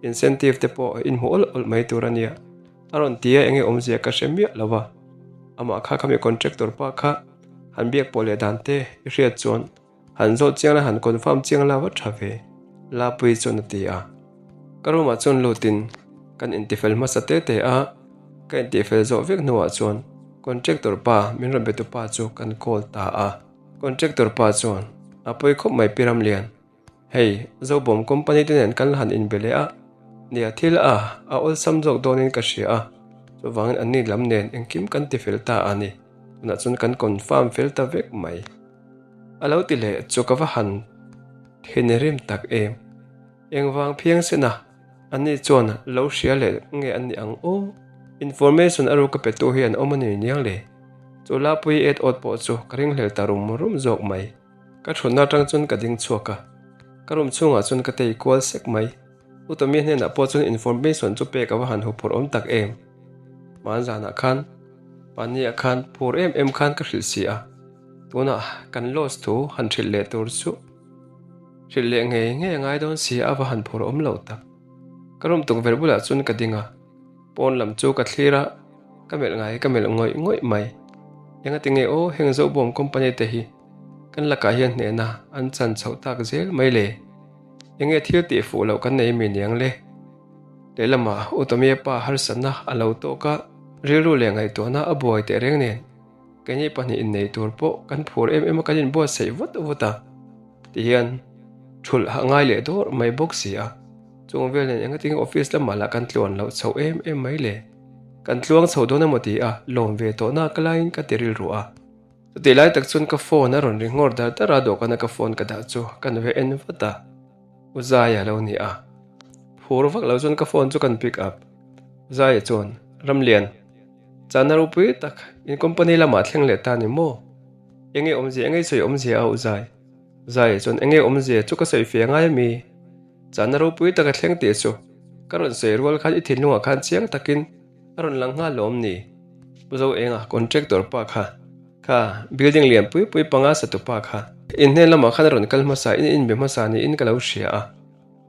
incentive te pawh in hmu awlh awlh mai tur a nia. A rawn ti a, enge awmzia ka hre miah lo va, amah kha khami contractor pa kha han biak pawh leh dan te i hriat chuan han zawt chiang la han confirm chiang la va tha ve Lapuii chuan a ti a. Ka room ah chuan lutin kan intifel hmasa te te a, ka intihfel zawh vek hnuah chuan contractor pa min rawn be tu pa chu kan call ta a. Contractor pa chuan a pawi khawp mai Pi Ramlian. Hei, Zobawm company te nen kan la han inbe leh a, nia thil a a awlsam zawk dawnin ka hria a, chuvangin anni lam nen engkim kan ti fel ta a ni, tunah chuan kan confirm fel ta vek mai. A lo ti leh chu ka va han thinrim tak em. Engvang phiang sen a, anni chuan lo hria leh nge an nih ang aw? Information a ruka petu hi an awm a ni niang le? Chu Lapui et awt pawh chu ka ringhlel ta rum rum zawk mai. Ka thutna atang chuan ka ding chhuak a, ka room chhungah chuan ka tei kual sek mai. U Tommy hnenah pawh chuan information chu pek a va han huphurh awm tak em. Hman zanah khan Pania khan phur em em khan ka hrilh si a, tunah kan loss thu han hrilh leh tur chu hrilh leh ngei ngei a ngai dawn si a va han phur awm lo tak. Ka room tukverh bulah chuan ka ding a. Pawn lam chu ka thlir a, ka melh ngai ka melh ngawih ngawih mai. Engati nge aw heng Zobawm company te hi kan lakah hian hnehna an chan chhoh tak zel mai le? Enge thil tih fuh loh kan nei mi niang le? Lehlamah U Tomia pa harsatna a lo tawk a, rilru leh ngaihtuahna a buai teh reng nen keini pahnih innei tur pawh kan phur em em a kan inbuatsaih vut vut a. Tihian thulh a ngai leh dawr mai bawk si a, chung vel nen engatinge office lamah lah kan tluan loh chhoh em em mai le? Kan tluang chho dawn emaw ti a, lawm ve tawh na ka laiin ka ti rilru a. Chutih lai tak chuan ka phone a rawn ri nghawr dar dar a, dawhkana ka phone ka dah chu ka nuve en vat a, U Zaia lo ni a. Phur vak lo chuan ka phone chu kan pick up. U Zaia chuan, Ramlian, chana ropui tak in company lamah thleng leh ta ni maw? Enge awmzia enge sawi awmzia a u Zai? Zai chuan enge awmzia chu ka sawi fe ngai ami? Chana ropui taka thleng tih chu ka rawn sawi rual khan i thinlungah khan chiang takin a rawn lang nghal lawm ni? Pu Zoenga contractor pa kha kha building lian pui pui panga satu pa kha in hnen lamah khan a rawn kal hmasa in inbe hmasa niin ka lo hria a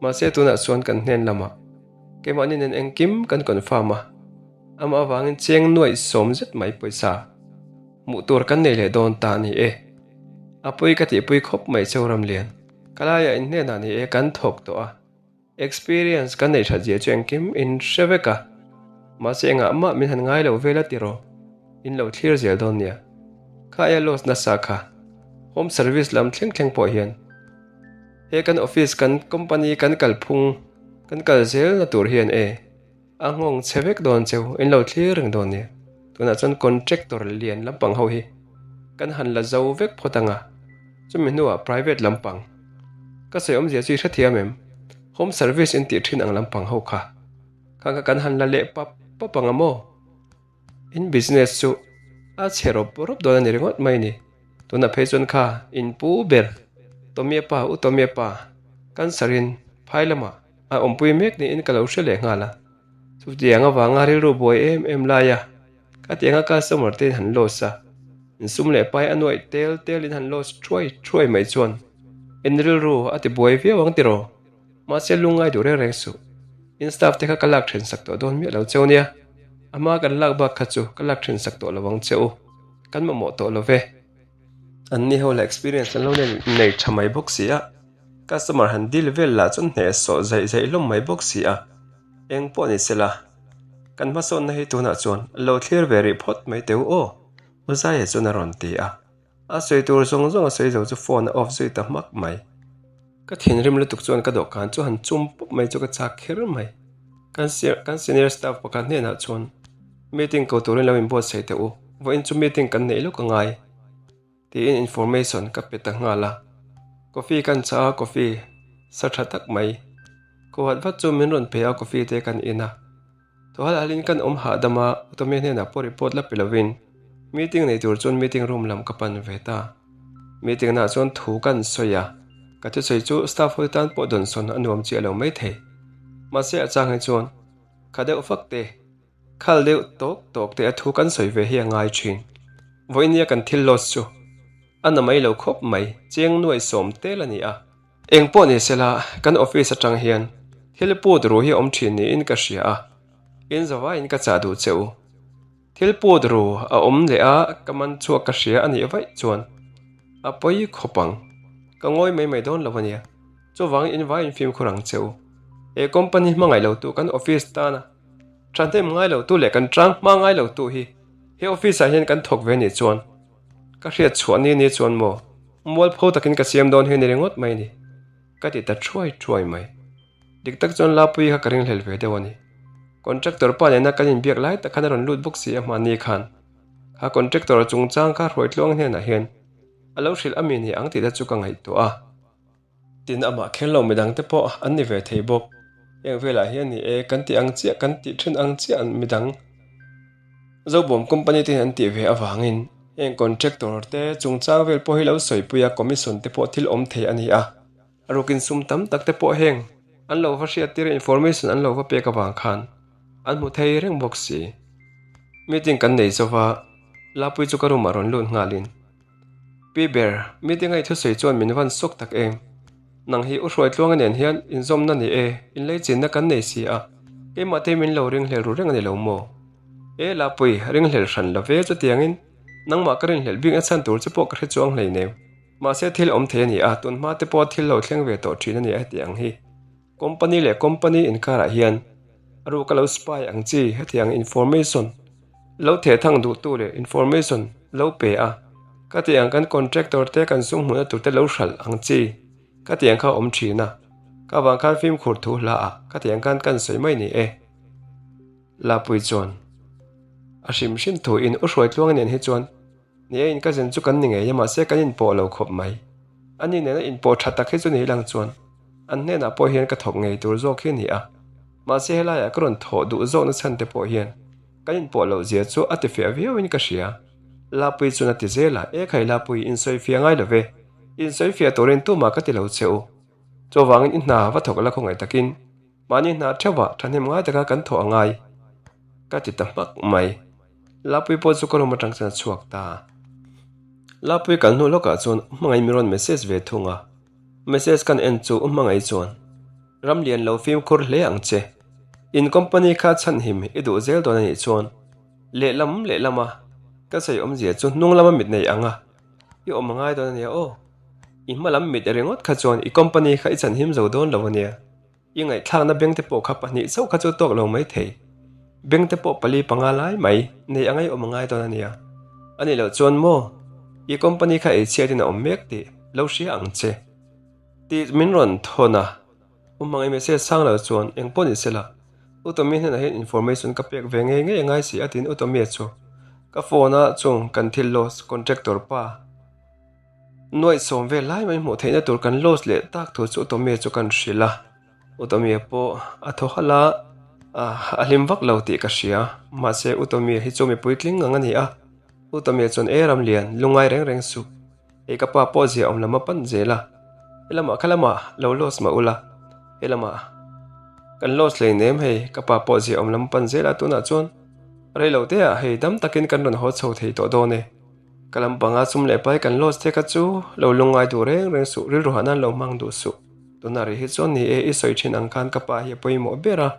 mahse tunah chuan kan hnen lamah keimahni nen engkim kan confirm a amah avangin cheng nuaih sawm zet mai pawisa Hmuh tur kan nei leh dawn ta a ni e. A pui ka tihpui khawp mai cheu Ramlian. Ka laiah in hnenah ni e kan thawk tawh a. Experience kan neih that zia chu engkim in hre vek a. Mahse engah mah min han ngai lo vel a tiraw. In lo thlir zel dawn nia. Kha aia loss nasa kha. Home service lam thleng thleng pawh hian he kan office kan company kan kalphung kan kal zel na tur hian e. A nghawng chhe vek dawn cheu, in lo thlir reng dawn nia. Tunah chuan contractor lian lampang ho hi kan han la zo vek phawt ang a, chumi hnuah private lampang. Ka sawi awmzia chu i hrethiam em? Home service in tih thin ang lampang ho kha. Khang kha kan han la leh pap pap ang a maw? In business chu a chhe rawp rawp dawn a ni ringawt mai ni. Tunah phei chuan kha in pu ber Tomia pa, U Tomia pa, cancer in phai lamah A awmpui mek niin ka lo hre leh nghal a, chutiang avanga rilru buai em em lai a, khatianga customer te in han loss a, insum leh pai a nuaih tel tel in han loss thuai thuai mai chuan in rilru a ti buai viau ang tiraw? Mahse lungngai duh reng reng suh, in staff te kha ka lak then sak tawh dawn miah lo cheu nia, a hma kan lak bak kha chu ka lak then sak tawh lo ang che u, kan mamawh tawh lo ve. Anni ho lah experience an lo nei tha mai bawk si a. Customer han deal vel lah chuan hneh sawh zaih zaih hlawm mai bawk si a, eng pawh ni sela, kan hmasawnna hi tunah chuan lo thlir ve rih phawt mai teu aw, U Zaia chuan a rawn ti a, a sawi tur zawng zawng a sawi zo chu phone a off zui ta hmak mai. Ka thinrim lutuk chuan ka dawhkan chu han chum pawp mai chu ka chak kher mai. Kan kan senior staff pakhat hnenah chuan meeting ko turin lo inbuatsaih teh u, vawiin chu meeting kan neih lawk a ngai. Tiin information ka pe ta nghal a, coffee kan chah a coffee sa tha tak mai, kawhat vat chu min rawn pe a coffee te kan in a, thaw halh halh in kan awm hahdam a, Utomia hnenah pawh report la pe lovin meeting nei tur chuan meeting room lam ka pan ve ta. Meeting naah chuan thu kan sawi a, ka thusawi chu staff ho tan pawh dawnsawn a nuam chiah lo maithei. Mahse a chang hi chuan kha deuh fak te, khal deuh tawk tawk te a thu kan sawi ve hi a ngai thin. Vawinia kan thil loss chu a na mai lo khawp mai, cheng nuai sawm tel a ni a. Eng pawh ni sela kan office atang hian thil put ru hi a awm thin niin ka hria a, in zavaiin ka chah duh che u. Thil put ru a awm leh a ka man chhuak ka hria a nih vaih chuan a pawi khawp ang. Ka ngawi mai mai dawn lo a nia. Chuvangin in vaiin fimkhur ang che u. He company hmangaih lo tu kan office tana thahnem ngai lo tu leh kan tang hma ngai lo tu hi he office ah hian kan thawk ve nih chuan ka hriat chhuah ni ni chuan maw mualpho takin ka siam dawn hi ni ringawt mai ni ka ti ta thuai thuai mai. Dik tak chuan Lapuii kha ka ringhlel ve deuh a ni. Contractor pa nena kan inbiak lai tak khan a rawn lut bawk si a hmahni khan. Kha contractor chungchang kha Hruaitluang hnenah hian a lo hrilh a mi ni ang tih te chu ka ngaihtuah a. Tin amah kher lo midang te pawh an ni ve thei bawk. Heng velah hian ni e kan tih ang chiah kan tih then ang chiah an midang Zobawm company te hian an tih ve avangin heng contractor te chungchang vel pawh hi lo sawipui a commission te pawh thil awm thei a ni a. A rukin sum tam tak te pawh heng an lo va hriat tir a information an lo va pek avang khan an hmu thei reng bawk si. Meeting kan nei zova Lapui chu ka room ah rawn lut nghalin Pi ber, meeting a i thusawi chuan min van sawk tak em? Nang hi u Hruaitluanga nen hian inzawmna ni e, inleichinna kan nei si a, keimah te min lo ringhlel ru reng a ni lo maw? E Lapui, ringhlel hran lo ve chutiangin nangmah ka rinhlelh bikna chhan tur che pawh ka hre chuang hleinem. Mahse thil awm thei a ni a, tun hma te pawh thil lo thleng ve tawh thin a ni a heti ang hi. Company leh company inkarah hian a ruk a lo spy ang chi heti ang information lo theh thang duhtu leh information lo pe a, ka ti ang kan contractor te kan sum hmuhna tur te lo hralh ang chi ka ti ang kha a awm thin a, ka vang khan fimkhur thu hla ah ka ti ang khan kan sawi mai ni e. Lapui chuan a hrim hrim thu in u Hruaitluanga nen hi chuan Ni a in ka zen chu kan ni ngei a mahse kan inpawh lo khawp mai. Ani nena inpawh tha tak hi chu ni lang chuan an hnenah pawh hian ka thawk ngei tur zawk hi a ni a. Mahse helaiah ka rawn thawh duh zawkna chhan te pawh hian kan inpawh loh zia chu a tifiah viauin ka hria. Lapui chuan a ti zel a, E khai Lapui, insawifiah ngai lo ve. Insawifiah turin tumah ka ti lo che u. Chuvangin i hna va thawk la khawngaih takin. Mahni hna theuhah thahnem ngai taka kan thawh a ngai ka ti ta hmak mai. Lapui pawh chu ka room atang chuan a chhuak ta. Lapui kal hnu lawkah chuan U Hmangaih mi rawn message ve thung a. Message kan en chu U Hmangaih chuan, Ram lian lo fimkhur hle ang che. In company kha chhanhim i duh zel dawn a nih chuan lehlam lehlama ka sawi awmzia chu hnung lama mit nei ang a i awm a ngai dawn a nia aw. I hma lam mit ringawt kha chuan i company kha i chhanhim zo dawn lo a nia. I ngaihthlakna bengte pawh kha pahnih chauh kha chu tawk lo mai thei. Bengte pawh pali panga lai mai nei a ngaihawm a ngai dawn a nia. A nih loh chuan maw, i company kha ei chhiatin a awm mek tih lo hria ang che. Tih min rawn thawn a, U Hmangaih message chhang lo chuan eng pawh ni sela, U Tommy hnenah hian information ka pek ve ngei ngei a ngai si a tiin U Tommy-a chu ka phone a chung kan thil loss contractor pa Nuaih sawm vel lai mai hmuh theihna tur kan loss leh tak thu chu Utomia chu kan hrilh a, Utomia pawh a thaw halh a, a hlim vak lo tih ka hria, mahse Utomia hi chu mipui tling ngang a ni a, Utomia chuan e Ramlian, lungngai reng reng suh, hei ka pa pawh zia awm lam a pan zel a, helamah kha lamah lo loss mah ula, helamah kan loss hleinem hei ka pa pawh zia awm lam a pan zel a, tunah chuan reilo te ah hei dam takin kan rawn haw chho thei tawh dawn e. Ka lam panga sum leh pai kan loss te kha chu lo lungngai duh reng reng suh, rilru hah nan lo hmang duh suh. Tunah rih hi chuan ni e, i sawi thin ang khan ka pa hi a pawimawh ber a,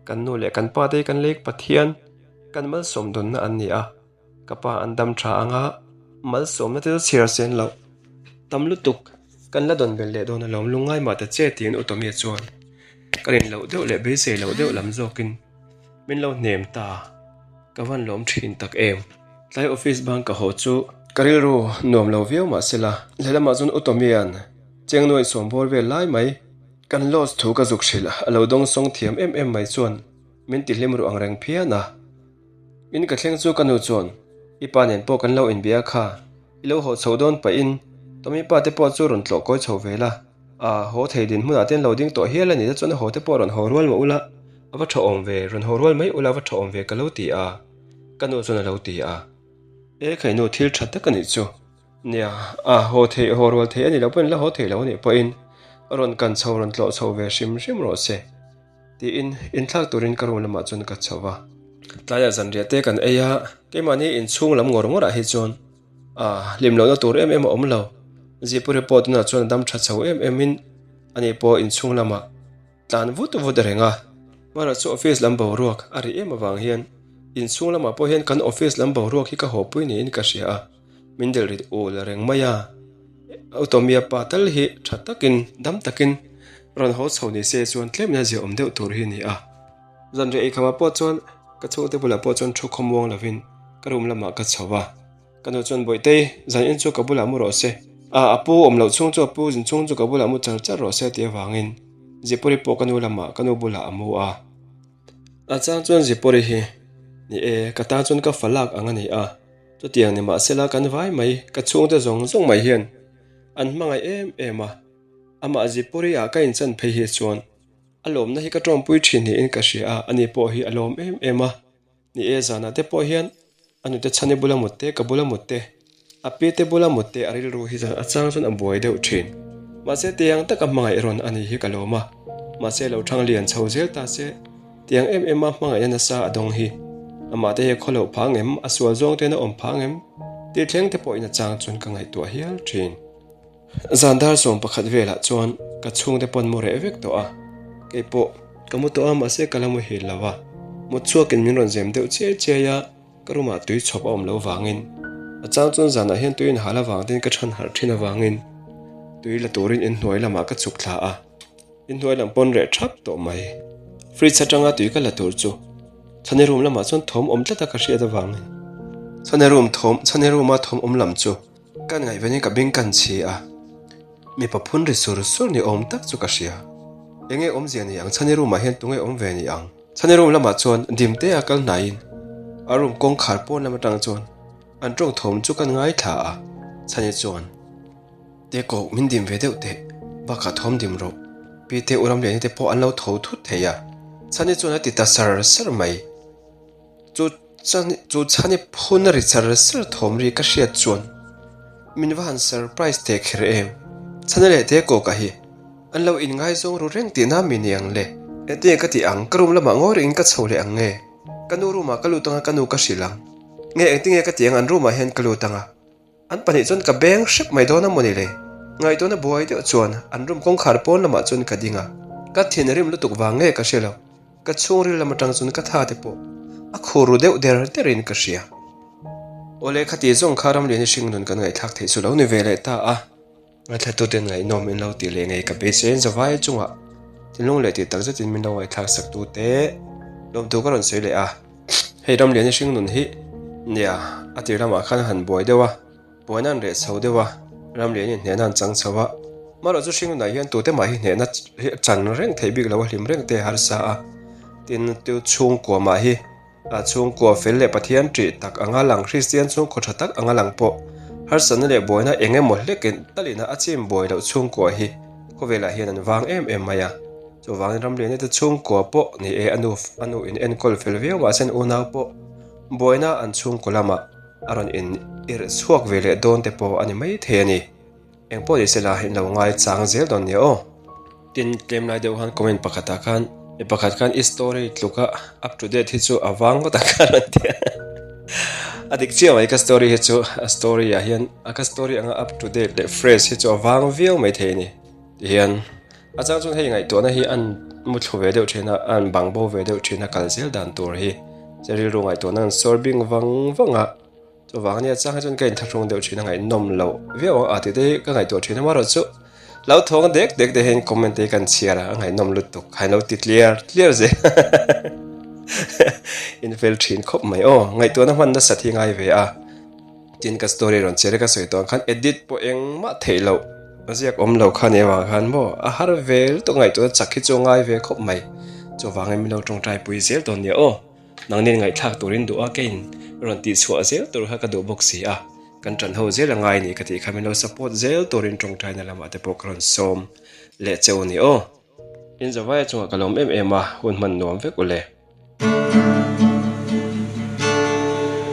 kan nu leh kan pa te hi kan lei Pathian, kan malsawm dawnna an ni a, ka pa an dam tha ang a, malsawmna te chu chhiar sen loh tam lutuk kan la dawn belh leh dawn alawm lungngai mah ta che tiin U Tommy chuan ka rin loh deuh leh beisei loh deuh lam zawkin min lo hnem ta, ka van lawm thin tak em. Tlai office bang ka haw chu ka rilru nuam lo viau mah sela, lehlamah chuan U Tomia'n Chengnuai sawmbawr vel lai mai kan loss thu ka zuk hrilh a lo dawng sawng thiam em em mai chuan min ti hlim ruh ang reng phian a. In ka thleng chu ka nu chuan i pa nen pawh kan lo inbia kha, i lo haw chho dawn pahin Tomi pa te pawh chu rawn tlawh kawi chho ve la. A haw thei din hmunah te an lo ding tawh hial a ni te chuan a haw te pawh rawn haw rual mah ula a va tha awm ve, rawn haw rual mai ula a va tha awm ve ka lo ti a, ka nu chuan a lo ti a. E khainu thil tha tak a nih chu. Nia, a haw theih haw rual thei a nih loh pawhin la haw theih loh a nih pawhin rawn kan chho rawn tlawh chho ve hrim hrim rawh se tiin inthlak turin ka room lamah chuan ka chho va. Tlaiah zanriah te kan ei a, keimahni inchhung lam ngawr ngawrah hi chuan a hlim lohna tur em em a awm lo. Zipuri pawh tunah chuan a dam tha chho em emin ani pawh inchhung lamah tlan vut vut reng a. Hmanah chu office lam boruak a ri em avang hian inchhung lamah pawh hian kan office lam boruak hi ka hawpui niin ka hria a. Min delh rit ul reng mai a, Utomia pa tal hi tha takin dam takin rawn haw chho ni se chuan tlemna zia awm deuh tur hi a ni a. Zanriah eikhama pawh chuan ka chhungte bulah pawh chuan thu khawmuang lovin ka room lamah ka chho a, ka nu chuan Bawihtei zan in chu ka bulah mu rawh se, a a pu awm loh chhung chu a pu zin chhung chu ka bulah mu char char rawh se tih avangin Zipuri pawh ka nu lamah ka nu bulah a mu a. A chang chuan Zipuri hi ni e ka tan chuan ka fa lak ang a ni a. Chutiang ni mahsela kan vai mai, ka chhungte zawng zawng mai hian an hmangaih em em a, amah Zipuri ah ka inchan phei hi chuan a lawmna hi ka tawmpui thin niin ka hria a, ani pawh hi a lawm em em a, ni e zanah te pawh hian a nute chhani bula mut te, ka bula mut te, a pi te bula mut te a rilru hi zan a chang chuan a buai deuh thin. Mahse tiang taka hmangaih rawn ani hi ka lawm a, mahse lo thang lian chho zel ta se. Tiang em em a hmangaihna nasa a dawng hi. Amah te hi a khawloh phang em, a sual zawng ten a awm phang em? Tih thleng te pawhin a chang chuan ka ngaihtuah hial thin. Zan dar 11 velah chuan ka chhungte pawn mu reh vek tawh a, kei pawh ka mu tawh a mahse ka la muhil lo a, mut chhuakin min rawn zem deuh chiai chiai a, ka room ah tui chhawp a awm loh vangin a chang chuan zanah hian tui inhal avang ten ka chhan harh thin avangin tui la turin inhnuai lamah ka chhuk thla a. Inhnuai lam pawn reh thap tawh mai. Fridge atanga tui ka la tur chu Chhane room lamah chuan thawm awm tlat a ka hriat avangin Chhane room thawm Chhane room a thawm awm lam chu kan ngaihvenin ka beng kan chhi a, mipa phun ri sur sur ni awm tak chu ka hria. Enge awmzia ni ang Chhane room ah hian tunge awm ve ni ang? Chhane room lamah chuan dimte a kal hnaiin a room kawngkhar pawn lam atang chuan an tawng thawm chu kan ngaithla a, Chhane chuan. Te koh min dim ve deuh teh, bakah thawm dim rawh. Pi te u Ramliani te pawh an lo tho thut thei a, Chhani chuan a ti ta sar sar mai. Chu Chhani chu Chhani phun a ri sar sar thawm ri ka hriat chuan min va han surprise teh kher em. Chhani leh te kawkah hi an lo inngaizawng ru reng tihna mi ni ang le. Engtinge ka tih ang, ka room lamah ngawi rengin ka chho leh ang nge? Ka nu room ah ka lut anga ka nu ka hrilh ang nge? Engtinge ka tih ang an room ah hian ka lut anga? An pahnih chuan ka beng hrep mai dawn a mawni le? Ngaihtuahna buai deuh chuan an room kawngkhar pawn lamah chuan ka ding a, ka thinrim lutuk vang nge ka hre lo, ka chhungril lam atang chuan ka tha te pawh a khur ru deuh der derin ka hria. Awle khati zawng kha Ramliani hringnun kan ngaihthlak theih chu lo ni ve leh ta a. Ngaithlatuten ngaihnawm in lo tih leh ngei ka beisei zavai chungah thinlung leh tih tak zetin min lo ngaihthlak sak tu te lawmtu ka rawn sawi leh a. Hei Ramliani hringnun hi nia a tir lamah khan a han buai deuh a, buaina an reh chho deuh a, Ramliani hnehna an chang chho a. Amaherawh chu hringnunah hian tute mah hi hnehna hi a chan reng theih bik lo a, hlim reng te a harsa a, tin chhungkua mah hi. A chhungkua fel leh Pathian ṭih tak anga lang Kristian chhungkaw ṭha tak anga lang pawh harsatna leh buaina eng emaw hlekin talina a chim buai loh chhungkua hi khawvelah hian an vang em em mai a. Chuvangin Ramliani te chhungkua pawh ni e a nu a nu in enkawl fel viau mahse an unau pawh buaina an chhungkaw lamah a rawn in irh chhuak ve leh dawn te pawh a ni maithei a ni. Eng pawh ni sela in lo ngai chang zel dawn nia aw. Tin, tlem lai deuh khan comment pakhatah khan mi pakhat khan i story tluka up to date hi chu a vang ngawt ang khan rawn ti a. A dik chiah mai ka story hi chu a story ah hian a ka story anga up to date leh fresh hi chu a vang viau mai thei a ni. Tihian a chang chuan hei ngaihtuahna hi an muthlu ve deuh thin a, an bang bo ve deuh thin a kal zel dan tur hi. Che rilru ngaihtuahna an sawr bing vang vang a. Chuvang ania chang hi chuan ka inthlahrung deuh thin a ngaihnawm loh viau ang a tih te hi ka ngaihtuah thin a amaherawh chu hlauthawng dek dek te hian comment te hi kan chhiar a a ngaihnawm lutuk kha in lo ti tliar tliar zel in fel thin khawp mai aw ngaihtuahna hman nasat hi ngai ve a tin ka story rawn chhiar hi ka sawi tawh ang khan edit pawh engmah theih loh a ziak awm lo kha nia vang khan maw a har ve lutuk ngaihtuahna chak hi chu a ngai ve khawp mai chuvangin min lo tawngtai pui zel dawn nia aw. Nangnin ngaihthlak turin duh a keiin rawn tihchhuah zel tur kha ka duh bawk si a, kan ṭan ho zel a ngai ni ka tih kha min lo support zel turin ṭawngṭaina lamah te pawh ka rawn sawm leh che u ni aw. In zavaia chungah ka lawm em em a, hun hman nuam vek u le.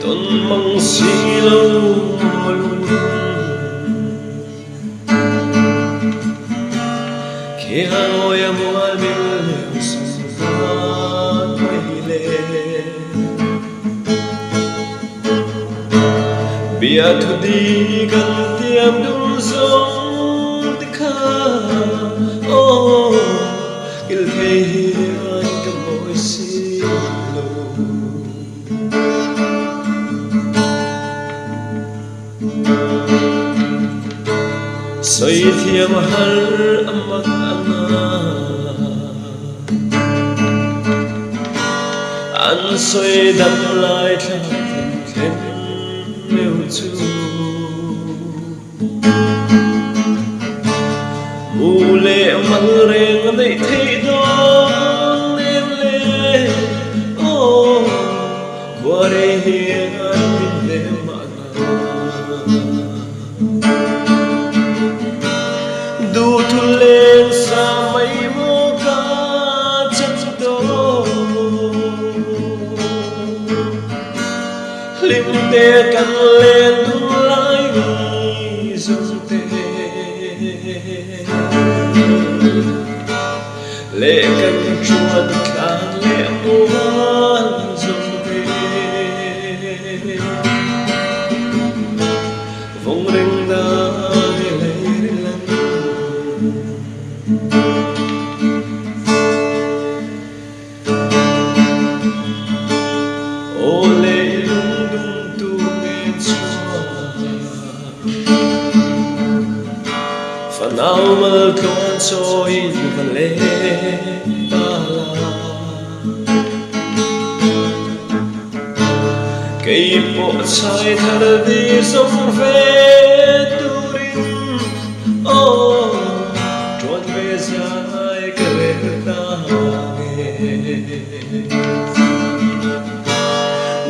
Tawn mang si lo lung. Kiangawia mual min leu sum zat mai le. Biathu di kan tiam dun zawng te kha aw kil thei hian ka mawi si lo. Sawi thiam har a mak a na. An sawi dam lai thlak thlen meuh chu. Mu leh mal reng a neih theih dawn nen le aw khua rei hian min hnem mahna. Duhthu leng sa mai maw ka chan dawn. Hlim te kan len dun lai ni zawng te. Leh kan chuan tlan leh mual zawng te. Vawng reng dai lei ri lan. Aw le i lungdum tu nge chuan Fanau mal tluan chawiin va leng ta la. Kei pawh chhai thar di zawng ve turin aw ṭuan ve zai ka rel ta nge.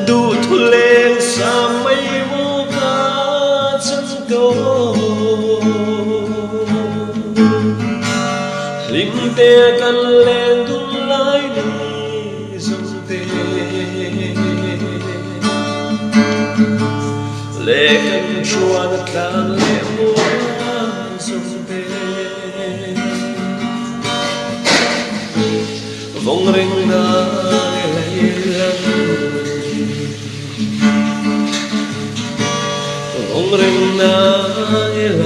Duhthu leng sa mai maw ka chan dawn. Hlim te kan len dun lai ni zawng te. Le kan chuan a tlang leh mual zawng te. Vawng reng na nge lei lan. Vawng reng na nge lei.